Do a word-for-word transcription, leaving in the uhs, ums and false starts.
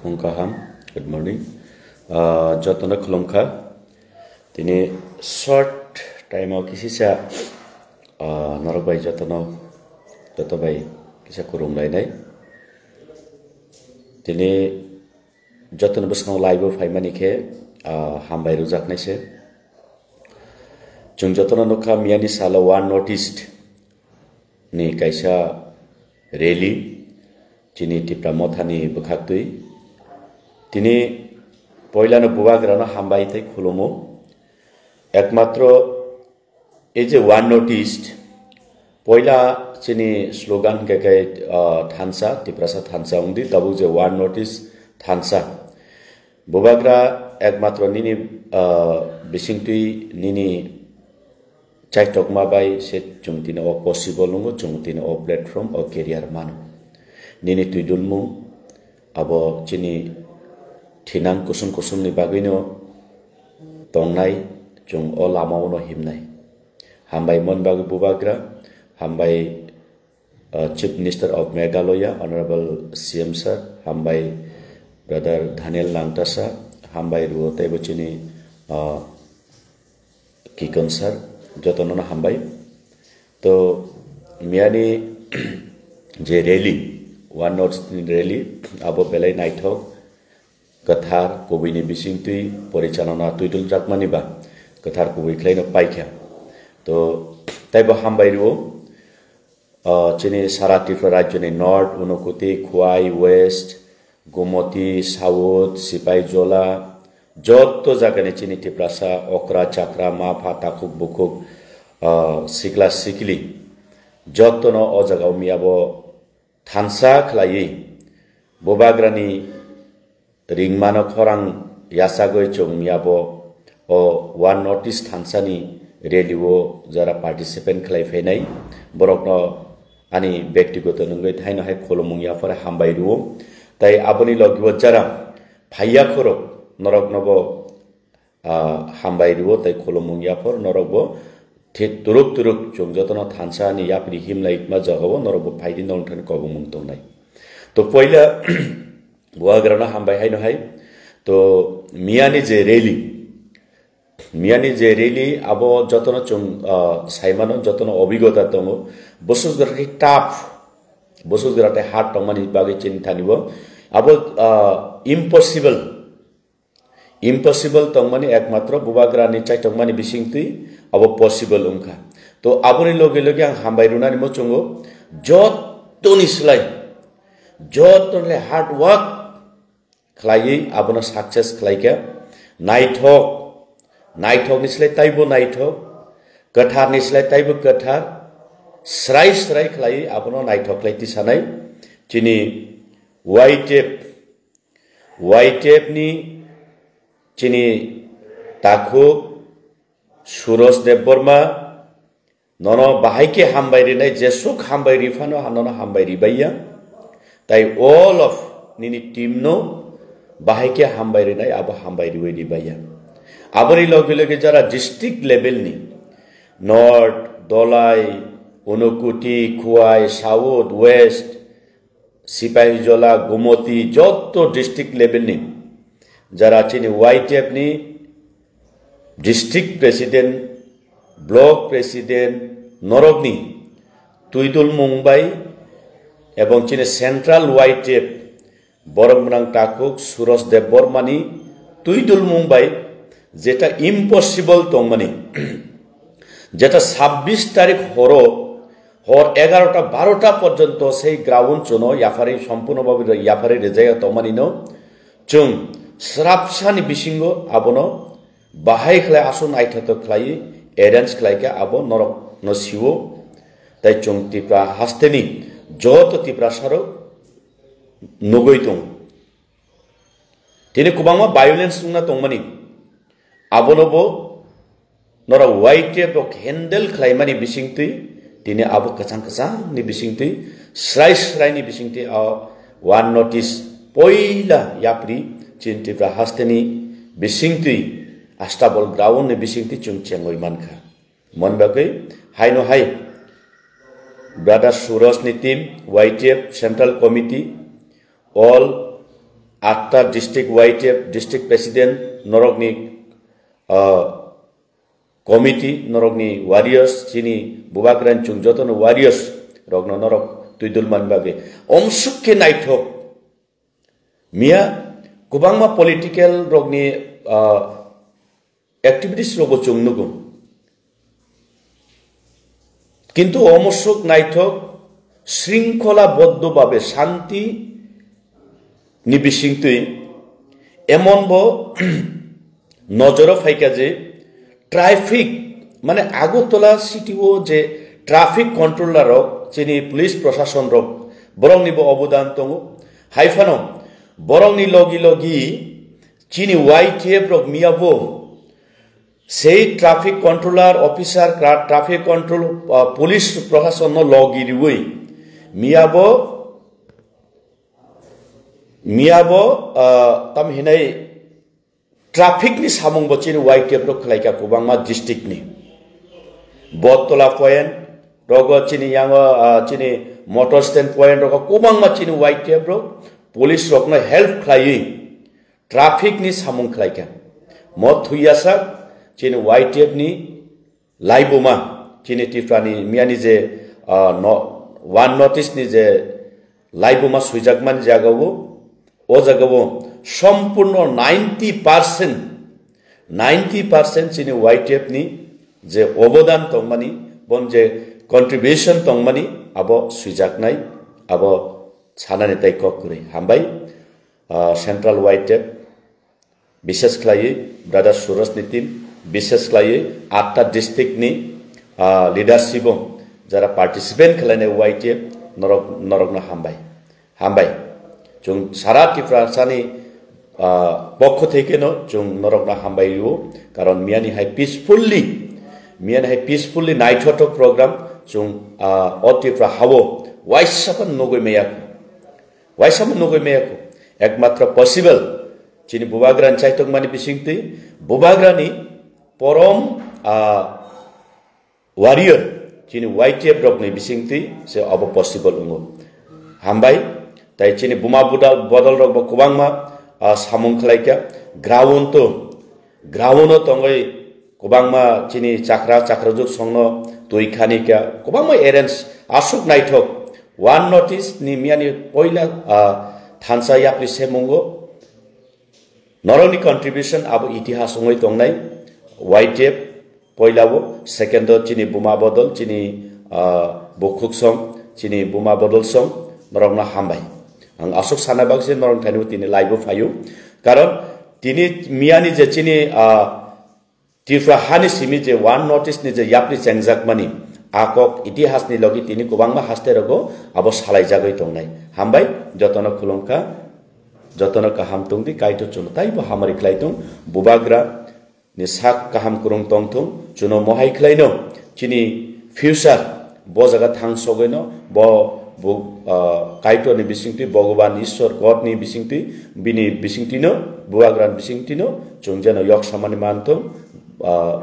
Phung kaham, good morning. Ah, jotono khulumkha. Tini short time o kisisa, ah, norok bai jotono, joto bai kisa khulum lainai. Tini jotono bwskango live o phaimani khe, ah, hambai rwjaknai se. Chwng jotono nukha, miyani salo One North East ni kaisa rally, chini Tipra Mothani bwkhaktwi. Tini poilano Bubagrano hambai tei khulumo. Ekmatro ei je One North East, poila chini slogan hwnkhe khe, ah, thansa, Tiprasa thansa wngdi, tabuk je One North East thansa. Bubagra ekmatro nini, ah, bisingtwi nini chaitokma bai se chwng tini o possible wngo, chwng tini o platform, o career mano. Nini twidulmung abo chini thinang kusung kusungni bagwino tongnai, chwng o lamaono himnai. Hambai mon bagwi Bubagra, hambai, uh, Chief Minister of Meghalaya, Honorable C M Sir, hambai Brother Daniel Langthasa, hambai rwo teibo chini, uh, Kikon Sir, jotono no hambai. To miyani je rally, One North East ni rally, abo belai naithok, kwthar kubuini bisingtwi porichalona twiduljakmani ba kwthar kubui khlaino paikha. To teibo hambai rwo, ah, chini sara Tripura rajyoni North, Unakoti, Khowai, West, Gomoti, South, Sipaijola, joto jagani chini Tiprasa, okra, chakra, mapha, takhuk, bukhuk, ah, sikla, sikli, jotono o jagao miyabo thansa khlaiwi Bubagrani ringmano khorang yachagwi chwng miyabo o One North East thansani rally o jara participant khlai phainai borokno ani bektigoto wngwi thaino hai khulumung yaphar hambai rwo. Tai aboni logi o jara phaiya khorok noroknobo, ah, hambai rwo tai khulumung yaphar norokbo thik turuk turuk chwng jotono thansa ni yapri himlai ma jagao norokbo phaidi norok thani kobongmung tongnai. To poila Bubagrano hambai haino hai. To miyani je rally, miyani je rally abo jotono chwng, ah, saimano jotono obigota tongo. Bosojgra khe tough, bosojgra tei hard tongmani bagwi chini thani bo abo, ah, impossible. Impossible tongmani ekmatro Bubagrani chaitokmani bisingtwi abo possible wngkha. To aboni loge loge ang hambai rwnani muchungo jotoni slai, jotoni slai hard work khlaiwi abono success khlaikha. Naithok, naithokni slai taibo naithok, kwtharni slai taibo kwthar, srai srai khlaiwi abono naithok khlai tisanai chini Y T F Y T F ni chini takhuk Suraj Debbarma, nono bahai khe hambai rinai, jesuk hambai riphano nono hambai ribaiya. Tai all of nini team no bahai khe hambai rinai, abo hambai riwi ribaiya. Aboni loge loge jara district level ni North, Dholai, Unakoti, Khowai, South, West, Sipaijola, Gomoti, joto district level ni jara chini Y T F ni district president, block president norokni twidulmung bai ebong chini central Y T F borok mwnang takhuk Suraj Debbarmani twidulmung bai jeta impossible tongmani, jeta sabbish tarik horo hor egarota barota porjonto sei ground chuno yapharwi sompurno bhabe yapharwi rijak tongmani no chwng srapsani bisingo abono bahai khlai aswk naithotok khlai arrange khlai khe abo norok no siwo. Tai chwng Tripura hasteni joto Tiprasa rok nugwi tongo. Tini kwbangma violence wngna tongmani, abono bo norok Y T F rok handle khlaimani bisingtwi tini abo kwchang kwchangni bisingtwi, srai sraini bisingtwi o One North East poila yapri chini Tripura hasteni bisingtwi Astabal ground ni bisingtwi chwng chengwi mankha. Mon bagwi haino hai Brother Suraj ni team, Y T F Central Committee, all atta district Y T F district president norokni, ah, committee, norokni warriors, chini bubagrani chwng jotono warriors rokno norok twidul man bagwi omsuk khe naithok. Miya kwbangma political rokni, ah, activities rokbo chwng nugo. Kintu omosok naithok, shringkhola boddo babe shanti ni bisingtwi emon bo nojoro phaikha je traffic, mane Agartala city o je traffic controller rok, chini police proshashon rok, borokni bo obodan tongo. Haiphano borokni logi logi chini Y T F rok miya bo sei traffic controller officer, tra-, traffic control, ah, police proshasonno logi riwi miya bo, miya bo, ah, tam hinai traffic ni samung bo chini Y T F rok khlaikha kwbangma district ni. Bottola point rogo chini yango, ah, chini motor stand point rogo kwbangma chini Y T F rok police rokno help khlaiwi traffic ni samung khlaikha. Mo thwiyasak chini Y T F ni laibuma, chini Tripura ni miyani je, ah, no, one notice ni je laibuma swijakmani jagao, o jagao sompurno ninety percent, ninety percent chini Y T F ni je obodan tongmani, bon je contribution tongmani, abo swijaknai, abo sanani tai kok kwrwi. Hambai, ah, Central Y T F, bishes khlaiwi brother Suraj ni team, bishes khlaiwi atta district ni, ah, leadership o jara participant khlainai Y T F norok, norokno hambai. Hambai. Chwng sara Tiprasani, ah, pokho thekeno chwng norokno hambai rio, karon miyani hai peacefully, miyani hai peacefully naithothok program chwng, ah, o Tripura hao waisa phano nugwi maya. Waisa phano nugwi maya kho. Ekmatro possible chini bubagrani chaitokmani bisingtwi, bubagrani porom, ah, warrior chini Y T F rokni bisingtwi se obo possible wngo. Hambai, tai chini buma budal-, bodol rokbo kwbangma, ah, samung khlaikha. Ground to, ground o tongwi kwbangma chini chakra chakrajwk songno twi khanikha, kwbangma arrange aswk naithok. One notice ni miyani poila, ah, thansa yapri semungo. Norokni contribution abo itihas wngwi tongnai. Y T F poila o, second o chini buma bodol, chini, ah, bukhuk song, chini buma bodol song, norokno hambai. Ang aswk sana bagwi se norok thaino tini live o phaio. Karon tini miyani je chini, ah, Tripura hani simi je one notice ni je yapri chengjakmani, a kok itihas ni logi tini kwbangma haste rogo abo salai jagwi tongnai. Hambai, jotono khulumkha, jotono kaham tongdi, Kaitor chwngno taibo hamari khlai tong, bubagra ni sak kaham kwrwng tongthung, chwngno mohai khlaino, chini future bo jaga thang sogwino, bo, bo, ah, Kaitor ni bisingtwi, Bhagwan Ishwar God ni bisingtwi, bini bisingtwino, bubagra ni bisingtwino, chwng jeno yok samani manthung, ah,